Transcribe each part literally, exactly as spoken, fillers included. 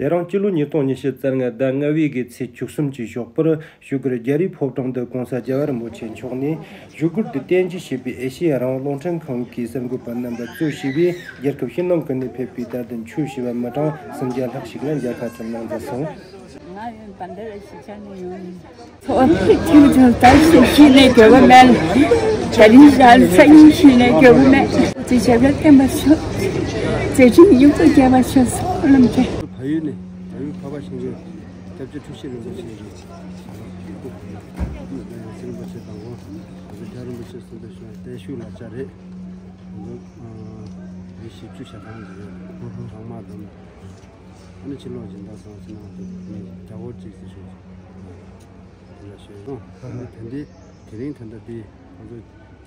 དེ་རིང་སྤྱི་ལོ་ཉིས་སྟོང་ཉི་ཤུ་རྩ་ལྔ་ཟླ་ལྔ་པའི་གི་ཚེས་བཅུ་གསུམ་གྱི་ཞོགས་པར་བཞུགས་སྒར་རྒྱ་རིའི་ཕོ་བྲང་དུ་༸གོང་ས་༸རྒྱལ་བ་རིན་པོ་ཆེ་མཆོག་ནས་བཞུགས་སྒར་དུ་རྟེན་གཞི་བྱས་པའི་ཨེ་ཤེ་ཡ་རང་དབང་རླུང་འཕྲིན་ཁང་གི་གསར་འགོད་པ་རྣམ་པ་གཙོས་བྱས་པའི་རྒྱལ་ཁབ་ཕྱི་ནང་ཀུན་ནས་ཕེབས་པའི་དད་ལྡན་ཆོས་ཞུ་བ་མི་གྲངས་སུམ་བརྒྱ་ལྷག་ཞིག་ལ་མཇལ་ཁ་འཚམས་གནང་མཛད་སོང་། ང་ཡང་བན་དེ་ར་གཞིས་ཆགས་ནས་ཡོང་། ཚོར་བ་ཆེན་པོ་བྱུང་། ད་ཤི་ཤི་ནས་འགྱོད་པ་མེད། ད་རིང་ཞག་ས་ཡིན་ཤི་ནས་འགྱོད་པ་མེད། ཅི་བྱས་པ་བསྟན་པ་ཤོག་ཚེ་རིང་ཡུན་དུ་རྒྱས་པ་ཤོག་སོགས་བླམ་ཆེ། ཕ་ཡུལ་ནས་ཕ་ཡུལ་འཕགས་པ་ཤིང་ཀུན་སྐྱབས་རྗེ་འཁྲུལ་ཞིག་རིན་པོ་ཆེ་རེད། སྐྱབས་རྗེ་རིན་པོ་ཆེ་དང་གོ་རྒྱལ་རིན་པོ་ཆེ་གསུམ་དུ་བྱོན་བརྟན་བཞུགས་ལག་ཆ་རེད། ང་ཚོ་མི་བཞི་བཅུ་ཞེ་གྲངས་ཅིག་རེད། གྲོག་མ་དང་། ཨ་ནི་ཕྱི་ལོགས་སྦྱིན་བདག་ཚང་ཕྱི་ནང་དུ་མི་རྒྱ་བོ་གཅིག་ཙམ་བྱུང་སོང་། དེ་ལ་ཞོལ་ཙང་དེ་འདི་དེ་རིང་ད་ལྟ་འདི་ང་ཚོ་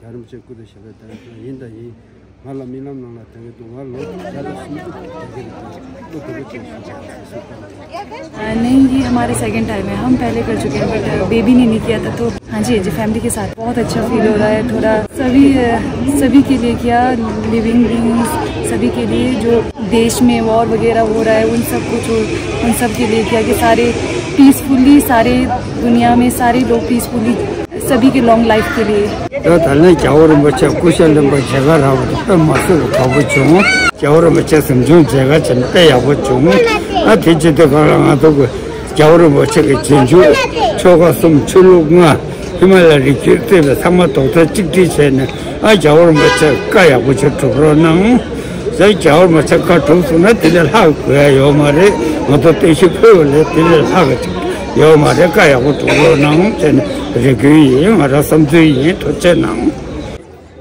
རྒྱལ་རིན་པོ་ཆེ་སྐུ་ཚེ་ཞབས་པད་བརྟན་པ་ཡིན་དང་ཡིན། ང་ལ་རྨི་ལམ་ནང་ལ་དེ་འདྲ་འདུག་ང་ལོ་བརྒྱ་དང་སུམ་ཅུ་དེ་འདྲ་རེད། ལོ་དེ་འདྲ་ཅིག་བྱུང་སོང་། नहीं, ये हमारे सेकंड टाइम है। हम पहले कर चुके हैं, बट बेबी ने नहीं किया था, तो हाँ जी, हाँ जी, फैमिली के साथ बहुत अच्छा फील हो रहा है। थोड़ा सभी, सभी के लिए किया, लिविंग बीइंग्स, सभी के लिए, जो देश में वॉर वगैरह हो रहा है, उन सब को छोड़, उन सब के लिए किया कि सारे पीसफुली, सारे दुनिया में सारे लोग पीसफुली, सभी के लॉन्ग लाइफ के लिए। ད་ད་ནས་རྒྱལ་བ་རིན་པོ་ཆེ་སྐུ་ཤ་ལེན་པར་མཇལ་ཁ་རག་པ་དེ་དཔེ་མ་སྲིད་པ་དགའ་པོ་བྱུང་། རྒྱལ་བ་རིན་པོ་ཆེ་གཟིམ་ཆུང་མཇལ་ཁ་བྱས་ན་དཔེ་ཡག་པོ་བྱུང་། ཨ་དེ་ཅི་སྟེ་གང་ལ་ང་ཚོ་གི་རྒྱལ་བ་རིན་པོ་ཆེ་གི་རྗེས་འཇུག་ཆོལ་ཁ་གསུམ་ཆོས་ལུགས་ལྔ་ཧི་མ་ལ་རི་རྒྱུད་བརྩེགས་པའི་ཚང་མ་རྡོག་རྩ་གཅིག་སྒྲིལ་བྱས་ནས། ཨ་རྒྱལ་བ་རིན་པོ་ཆེ་བཀའ་ཡག་པོ་ཅིག་སྒྲུབ་རོགས་གནང་། ཟེར། རྒྱལ་བ་རིན་པོ་ཆེ་བཀའ་སྒྲུབ་སོང་ན་དེ་ལས་ལྷག་དགོས་ཡ་ཡོད་མ་རེད། ང་ཚོ་བརྟན་བཞུགས་ཕུལ་བ་ལས་དེ་ལས་ལྷག་ཅིག་ཡོད་མ་རེད། བཀའ་ཡག་པོ་སྒྲུབ་རོགས་གནང་ཟེར་ནས་རེ་སྐུལ་ཡིན། ང་རང་བསམ་ཚུལ་ཡིན། ཐུགས་རྗེ་གནང་།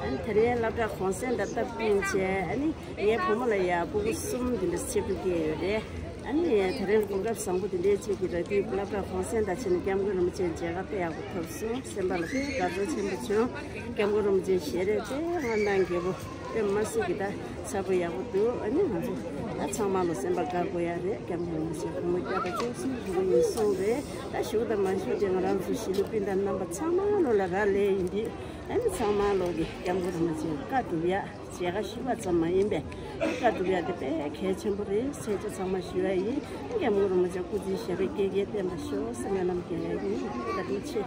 ཨ་ནི་དེ་རིང་སློབ་གྲྭ་གུང་སེང་དང་སྟབས་བསྟུན་བྱས། ཨ་ནི་ངའི་བུ་མོ་ལ་ཡ་ཕྲུ་གུ་གསུམ་དེ་འདྲ་ཆེ་འགྲོ་གི་ཡོད་རེད། ཨ་ནི་དེ་རིང་གོ་སྐབས་བཟང་པོ་དེ་འདྲའི་ཅིག་གི་ར་དུས་སློབ་གྲྭ་གུང་སེང་དང་ཕྱིན་ནས་སྐྱབས་མགོན་རིན་པོ་ཆེ་མཇལ་ཁ་དཔེ་ཡག་པོ་ཐོབ་སོང་། སེམས་པ་ལ་དཔེ་དགའ་ཚོར་ཆེན་པོ་བྱུང་། སྐྱབས་མགོན་རིན་པོ་ཆེའི་ཞལ་རས་དཔེ་མངའ་གནང་རྒྱས་པོ་དཔེ་མ་སྲིད་ཀྱི་ད་ཚ་པོ་ཡག་པོ་འདུག་ཨ་ནི་ང་ཚོ་ད་ཚང་མ་ལོ་སེམས་པ་དགའ་དགོས་ཡ་རེད། སྐྱབས་མགོན་རིན་པོ་ཆེ་དགུང་ལོ་བརྒྱ་དང་བཅུ་གསུམ་བཞུགས་ཡིན་གསུངས་རེད། ད་ཞུ་དང་མ་ཞུ་དེ་ང་རང་ཚོ་གཞིས་ལུས་སྤུན་ཟླ་རྣམ་པ་ཚང་མ་ལོ་ལ་རག་ལས་ཡིན་དུས། ཨ་ནི་ཚང་མ་ལོ་གི་སྐྱབས་མགོན་རིན་པོ་ཆེ་བཀའ་སྒྲུབ་ཡ། མཇལ་ཁ་ཞུ་བ་ཙམ་མ་ཡིན་པས་བཀའ་སྒྲུབ་ཡ་དེ་དཔེ་གལ་ཆེན་པོ་རེད། ཚེས་བཅུ་ཚང་མ་ཞུ་བ་ཡིན། སྐྱབས་མགོན་རིན་པོ་ཆེ་སྐུ་ཚེ་ཞབས་པད་བསྐལ་བརྒྱར་བརྟན་པར་ཤོག་ཟེར་ནས་ལམ་རྒྱག་ཡ་ཡིན། བཀའ་དྲིན་ཆེ།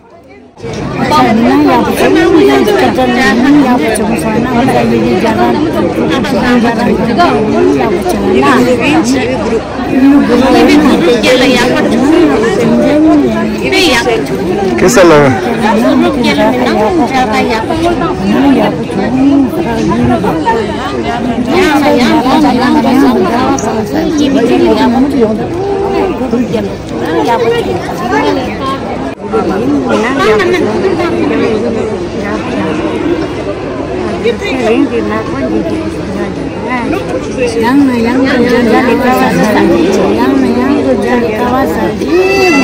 ཁེ་ས་ལ། ཡང་ནས་ཡང་དུ་མཇལ་དཀའ་བ་ཟ། ཡང་ནས་ཡང་དུ་མཇལ་དཀའ་བ་ཟ།